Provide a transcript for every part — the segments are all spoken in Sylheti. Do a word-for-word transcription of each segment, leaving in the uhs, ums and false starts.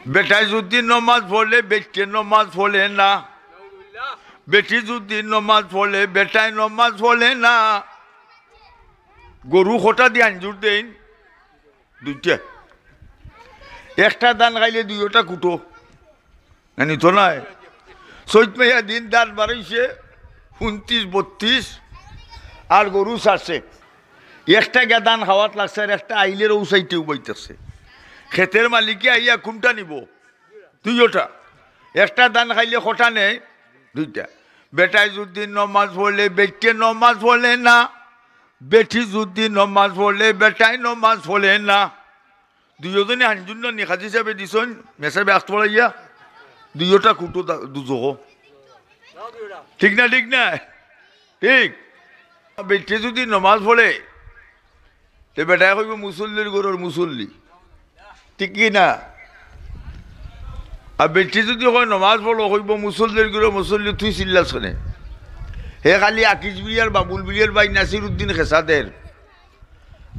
বেটায় যুদি নমাজ পড়লে বেটিয়ে নমাজ পড়ে না, বেটি যুদি নমাজ পড়লে বেটায় নমাজ পড়ে না। গরু কটা দি আঞ্জুর দেইন? দুইটা। একটা ধান খাইলে দুইওটা কুটো। না, নিতো নায়। চৈত মাইয়া দিন ধান বাড়াইছে ঊনত্রিশ, বত্রিশ, আর গরু ছাড়ছে। একটা গিয়া ধান খাওয়াত লাগছে, আর একটা আইলের ঔ সাইডে উবাইতেছে। খেতের মালিকে আইয়া কোনটা নিবো? দুইওটা। একটা ধান খাইলে কটা নেয়? দুইটা। বেটায় যুদি নমাজ পড়লে বেটিয়ে নমাজ পড়ে না, বেটি যুদি নমাজ পড়লে বেটায় নমাজ পড়ে না। দুইওজনে আঞ্জুর না নি? কাজী সাবে দিছইন, মেসাবে আত পড়াইয়া, দুইওটা কুটো দা-, দুজখো। ঠিক না, ঠিক না? ঠিক। বেটিয়ে যুদি নমাজ পড়ে, তে বেটায় কইবো মুসল্লির ঘরর মুসল্লি, ঠিক কি না? আর বেটি যুদি কয় নমাজ পড়ো, কইবো মুসল্লির ঘরর মুসল্লি, তুই চিল্লাস কেনে? হে খালি আকিজ বিড়িয়ার, বাবুল বিড়িয়ার ভাই নাসির উদ্দিন খেসাদের,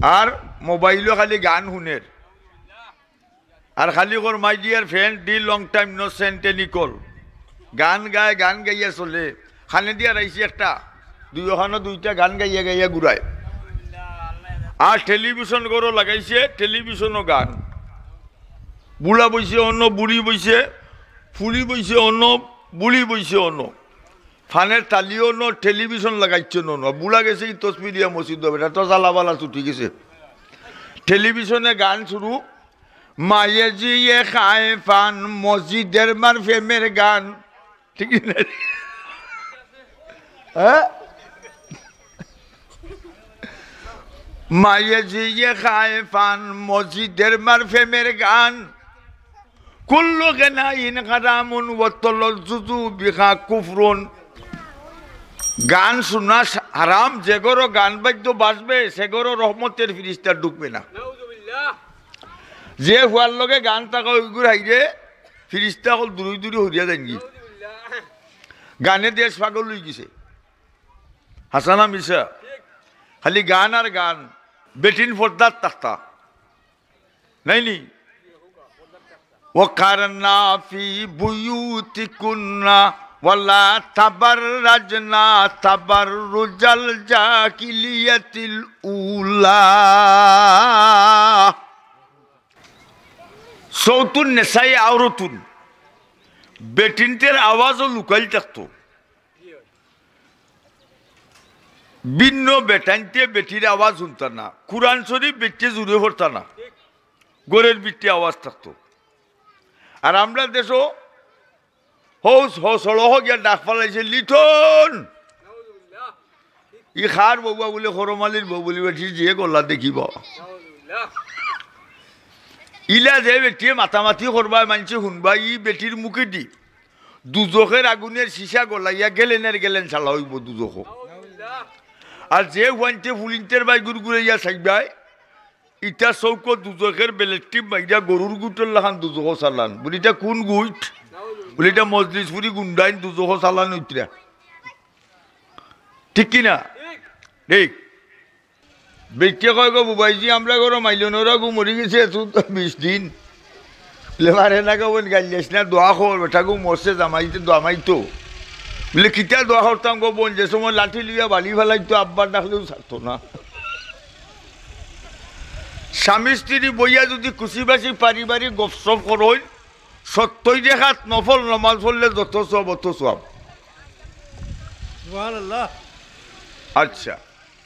আর মোবাইলো খালি গান হুনের। আর খালি কর, "My dear friend, the long time no sent any call।" গান গায়, গান গাইয়া চলে। খানে দিয়া রাইছে একটা, দুইওখানো দুইটা গান গাইয়া গাইয়া ঘুরায়। আর টেলিভিশন ঘরো লাগাইছে, টেলিভিশনও গান। বুড়া বইছে অন্য, বুড়ি বইছে, ফুড়ি বইছে অন্য, বুড়ি বইছে অন্য। ফানের তালিও ন, টেলিভিশন লাগাইছে ন, ন। বুড়া গেছে ই তসবি দিয়া মসজিদ হবে, এটা তো জ্বালাবালা ছুটি গেছে। টেলিভিশনে গান শুরু, "মায়ে জিয়ে খায় পান, মসজিদের মার প্রেমের গান।" ঠিক না? হ্যাঁ? "মায়ে জিয়ে খায় পান, মসজিদের মার প্রেমের গান। কুল্লু গেনাইন হারামুন ওয়া তালাজ্জুজু বিহা কুফরুন।" গান শুনা হারাম, যে ঘরো গান বাদ্য বাজবে, সে ঘরো রহমতের ফিরিস্তা ঢুকবে না। যে হুয়ার লগে গান থাকা ওইগুর হাইরে ফিরিস্তা অকল দূরই দূরই হরিয়া যায়নি। গানে দেশ পাগল হয়ে গেছে। হাসানা মিশা, খালি গান আর গান। বেটিন পর্দার তাখতা। নাইনি? "ওয়াকারনা ফি বুয়ুতিকুন্না ওয়ালা তাবাররাজনা তাবাররুজাল জাহিলিয়াতিল উলা।" সৌতুন নেসাই আওরতুন। বেটিনতের আওয়াজও লুকাইল থাকতো। ভিন্ন বেটাইনতে বেটির আওয়াজ হুনতা না, কুরআন শরীফ বেটিয়ে জুরে পড়তা না, ঘরের ভিতরে আওয়াজ থাকতো। আর আমরা দেশো হৌস হসড় হো গিয়া ডাক ফালাইছে, "লিটন।" ই খার বউবা বুলে, "খরমালির বউ" বুলি বেটির যে গলা দেখিবা। ইলা যে বেটিয়ে মাতামাতি করবা, মানষে হুনবা, ই বেটির মুখেদি দুজখের আগুনের সীসা গলাইয়া গেলেনের গেলেন চালা অইবো দুজখো। আর যে হুয়াইনতে ফুলিনতের বায় গুড়গুড়াইয়া চাইবায়, ইতা চউখো দুজখের বেলেট্টি মাইরা গরুর গুটর লাখান দুজখো চালান। বুলি, "ইতা কুন গুইট?" বুলি, "ইতা মজলিসপুরি গুন্ডাইন দুজখো চালান অইতরা।" ঠিক কি না? ঠিক। বেটিয়ে কয়, "গো বুবাইজি, আমরা ঘরো মাইলনর আগু মরি গেছে এত বিশ দিন।" বুলে, "মারে না গো বোন, গাইল যাস না, দোয়া কর, বেটা গু মরছে, জামাইতে দোয়া মাইতো।" বুলি, "কিতা দোয়া করতাম গো বোন, যে সময় লাঠি লইয়া বালি ফালাইতো, আব্বার ডাকলেও ছাড়তো না।" স্বামী স্ত্রী বইয়া যদি খুশি বাসি পারিবারিক গপসপ করইন, সত্তইর রেখাত নফল নমাজ পড়লে যত সওয়াব, অত সওয়াব। সুবহানাল্লাহ। আচ্ছা,